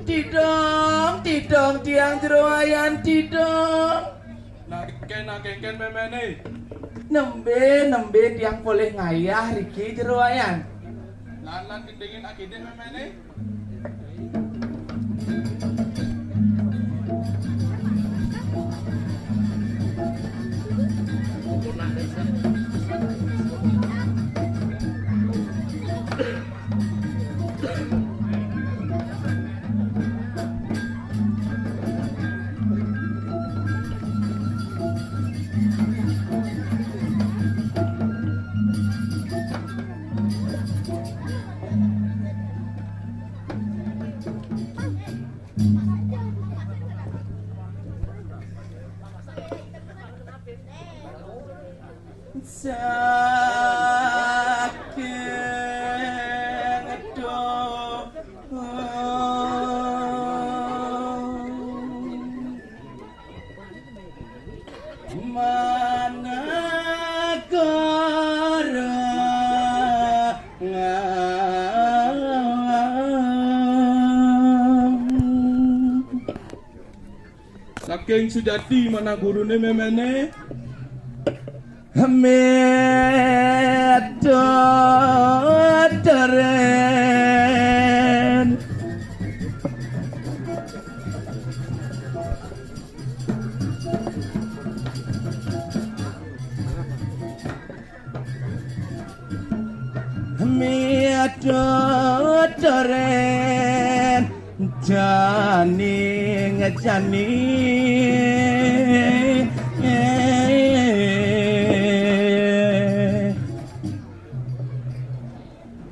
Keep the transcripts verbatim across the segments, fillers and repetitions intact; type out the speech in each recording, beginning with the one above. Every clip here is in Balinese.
Tidong, tidong, tiang Jero Wayan, tidong. Nah, kén, nah, kénkén méméné. Nembé, nembé tiang polih ngayah riki Jero Wayan. Lan, lan, gendingin akidik méméné. Saking doh managara. Saking sujati manah guruné méméné. Mituteren. Mituteren janing jani.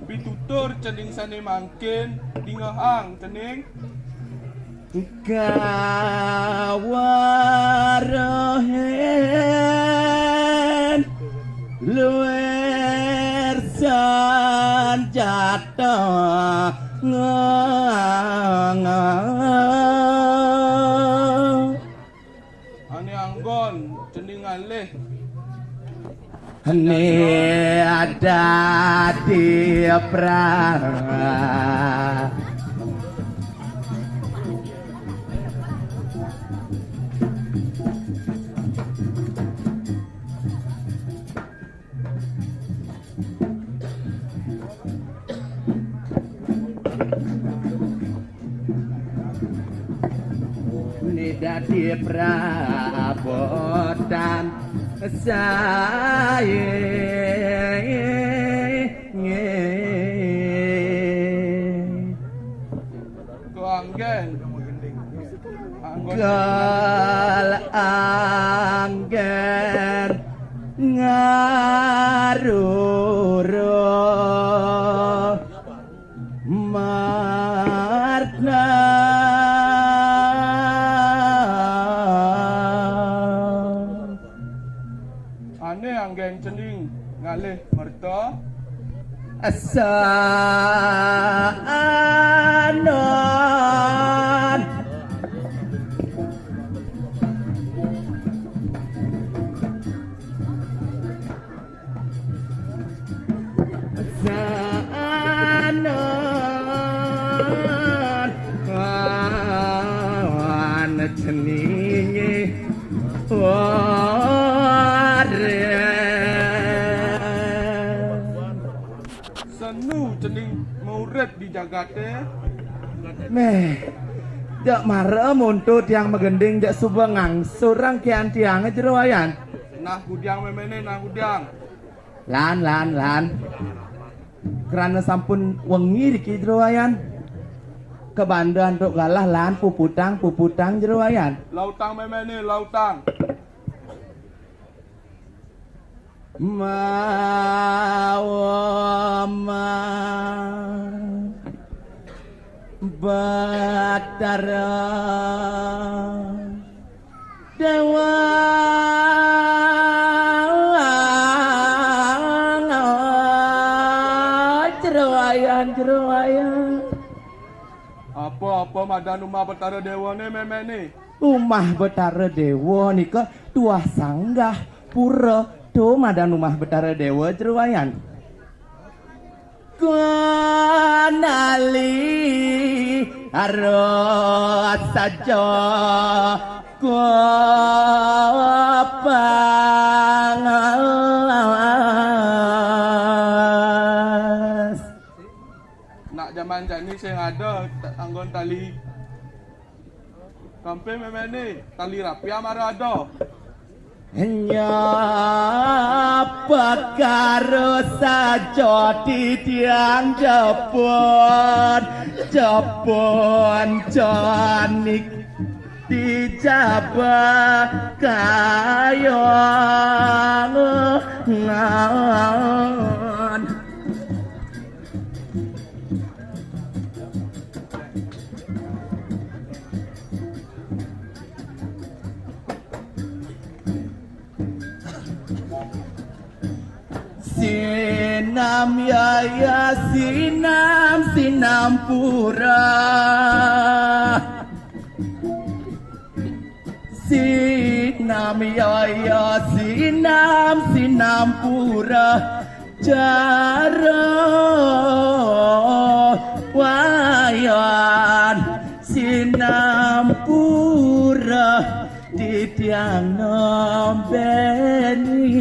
Pitutur cening sané mangkin dingehang cening. Kaweruhin luir sanjata. Ané anggon cening ngalih. Né dadi pra. Né dadi prabotan saé. Kal anggén. Kal anggén ngaruru. Marna. Ané anggén cening ngalih merta. Asa anon. Sanon wan ceningé waré. Senu cening maurip di jagaté. Méh, jak mara monto tiang magending jak suba ngangsurang kéan tiangé Jero Wayan. Nah, gudiang méméné, nah, gudiang. Lan, lan, lan. Krana sampun wengi riki Jero Wayan. Kabanda antuk galah lan puputang, puputang Jero Wayan. Lautang méméné, lautang. Mawa Batara Déwa. Jero Wayan, Jero Wayan. Apa, apa madan umah Batara Déwané méméné? Umah Betara Dewa nika tuah sanggah pura. To madan umah Betara Dewa, Jero Wayan? Kanali arus saja kapangalas. Nak jaman jani sing ada ta-, anggon tali. Kampe memene, tali rapia mara ada. Nya pekara saja titiang jepun, jepun janik dijaba kayangan. Sinam yaya sinam, sinam pura. Sinam yaya sinam, sinam pura. Jero Wayan sinam pura titiang nembeni.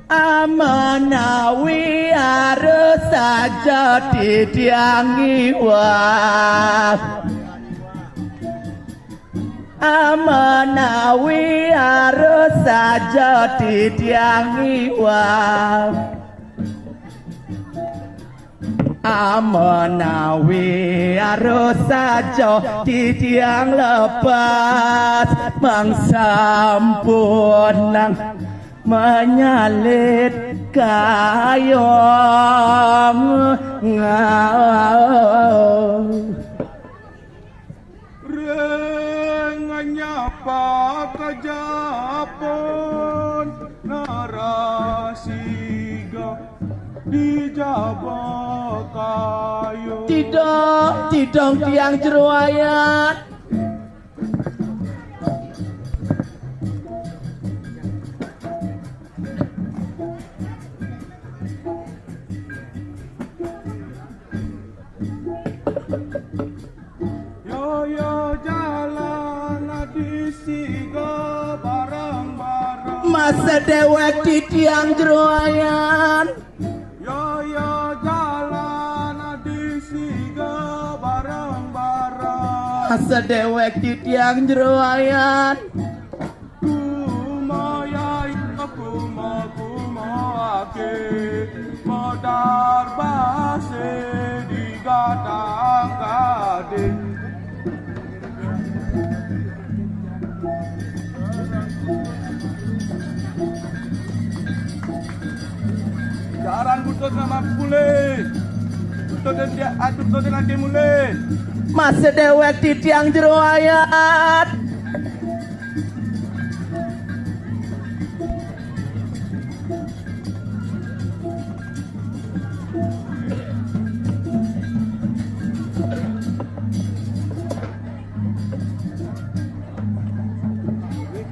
Amenawi arus saja titiang iwak. Amenawi arus saja titiang iwak. Amenawi arus saja titiang lepas, mangsampun nang menyalit kayong. Ring nyapa ka Japun, narasiga di jaba kayu. Tidong, tidong tiang Jero Wayan. Yo, yo, jalan adi siga bareng-bareng. Masa dewek titiang Jero Wayan. Yo, yo, jalan adi siga bareng-bareng. Masa dewek titiang Jero Wayan. Kumayai kuma kuma ake, medar base di gadang gade. Jaran butut nama pule. Butut dia, butut dia nanti mule. Masa dewek titiang Jero Wayan.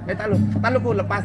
Eh, talu, talu ku lepas.